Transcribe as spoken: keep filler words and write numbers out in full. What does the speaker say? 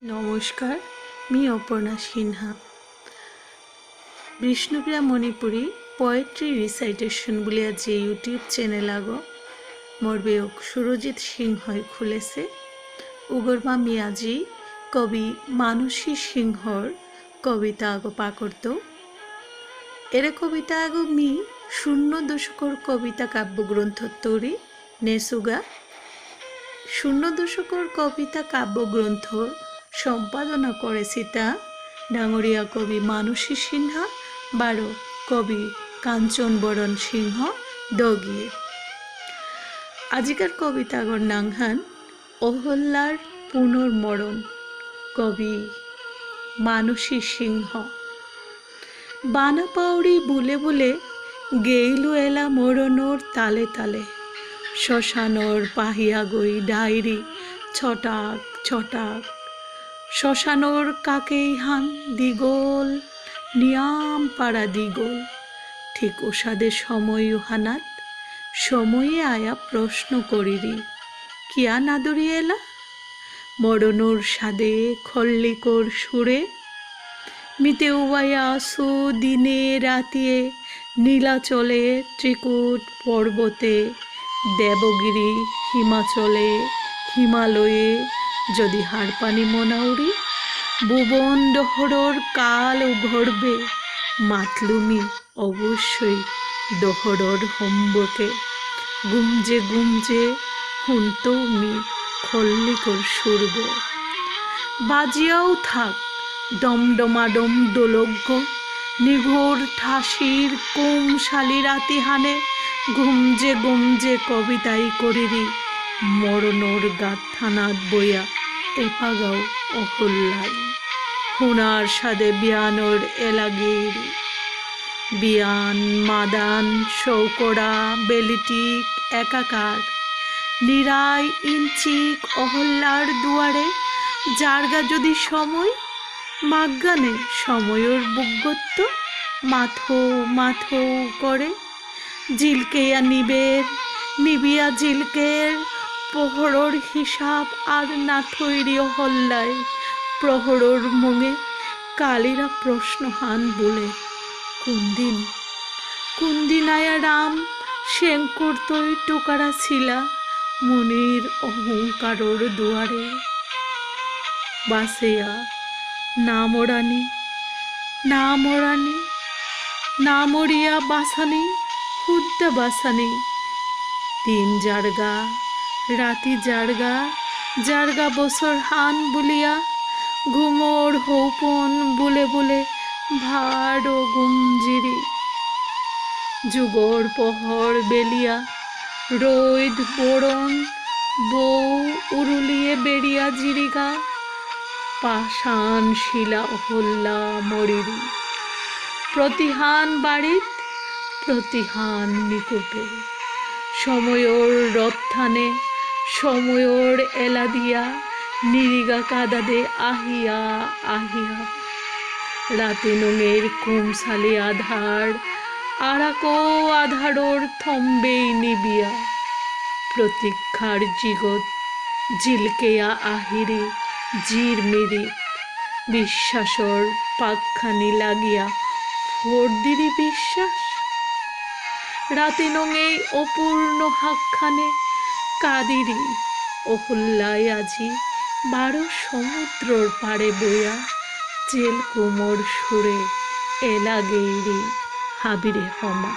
নমস্কার, মি অপর্ণা সিনহা। বিষ্ণুপ্রিয়া Manipuri Poetry Recitation বুলিয়া যে YouTube channel আগো মোর বেয়ক সুরজিৎ সিংহই খুলেছে। উগরমা মি আজি কবি মানসী সিংহর কবিতা আগো পাকরতো। এরে কবিতা আগো মি শূন্য দশকর কবিতা কাব্যগ্রন্থ তরি নেসুগা। শূন্য দশকর কবিতা কাব্যগ্রন্থ সম্পাদনা করেসিতা ডাঙরিয়া কবি মানসী সিনহা বারো কবি কাঞ্চন বরণ সিংহ দগিয়ে। আজিকার কবিতাগর নাঙহান অহল্যার পুনর্মরণ, কবি মানসী সিংহ। বানা পাউরি বুলে বুলে গেইলু এলা মরণর তালে তালে। শ্মশানর পাহিয়া গই ডাইরি ছটাক ছটাক। শ্মশানর কাকেইহান দীঘল, নিয়াম পারা দীঘল। ঠিক অসাদে সময় উহানাত, সময়ে আয়া প্রশ্ন করিরি, কিয়া নাদুরি এলা? মরণর সাদে খল্লিকর সুরে। মিতে উবায়া আসু দিনে রাতিয়ে নীলাচলে ত্রিকূট পর্বতে দেবগিরি হিমাচলে হিমালয়ে যদি হারপানি মনাউরি ভুবন ডহরর কাল উঘরবে মাতলুমি অবশ্যই ডহরর হম্বকে। গুমজে গুমজে হুনতৌ মি খল্লিকর সুরগ। বাজিয়াও থাক ডমডমাডম দোলকগ, নিঘোর ঠাসির কুমশালি রাতিহানে গুমজে গুমজে কবিতাই করিরি মরণর গাথানাত বইয়া এপাগাও অহল্যাই। হুনার সাদে বিয়ানর এলাগিরি। বিয়ান, মাদান, শৌকরা, বেলিটিক, একাকার। নিরাই ইঞ্চিক অহল্যার দুয়ারে, যারগা যদি সময়, মাগগানে সময়র বুকগত্ত মাথৌ মাথৌ করে। জিলকেয়া নিবের, নিবিয়া জিলকের, প্রহরর হিসাব আর না থইরি অহল্যায়। প্রহরর মুঙে কালিরা প্রশ্নহান বুলে, কোনদিন, কোনদিন আয়া রাম সেঙ্কর তৈ টুকারা ছিলা মনির অহংকারর দুয়ারে? বাসেয়া না মরানি, না মরানি, না মরিয়া বাসানি, হুদ্দা বাসানি। দিন যারগা, রাতি যারগা, যারগা বছর হান বুলিয়া, ঘুমর হৌপন বুলে বুলে ভারো গুমজিরি। যুগর পহর বেলিয়া, রৈদ বরণ বৌ উরুলিয়ে বেরিয়া জিরিগা, পাষাণ শিলা অহল্যা মরিরি। প্রতিহান বাড়িত, প্রতিহান নিকটে। সময়র রথহানে, সময়র এলা দিয়া, নিরিগা কাদাদে আহিয়া আহিয়া। রাতি নুঙের কুমশালি আধার, আরাকো আধারর থম্বেই নিবিয়া। প্রতীক্ষার জিগত জিলকেয়া আহিরি জিরমিরি। বিশ্বাসর পাকখানি লাগিয়া ফোর দিরি বিশ্বাস। রাতি নঙেই অপূর্ণ হাকখানে কাদিরি অহল্যায় আজি বারো সমুদ্রর পারে বয়া জেল কুমোর সুরে এলা গেইরি হাবিরে হমা।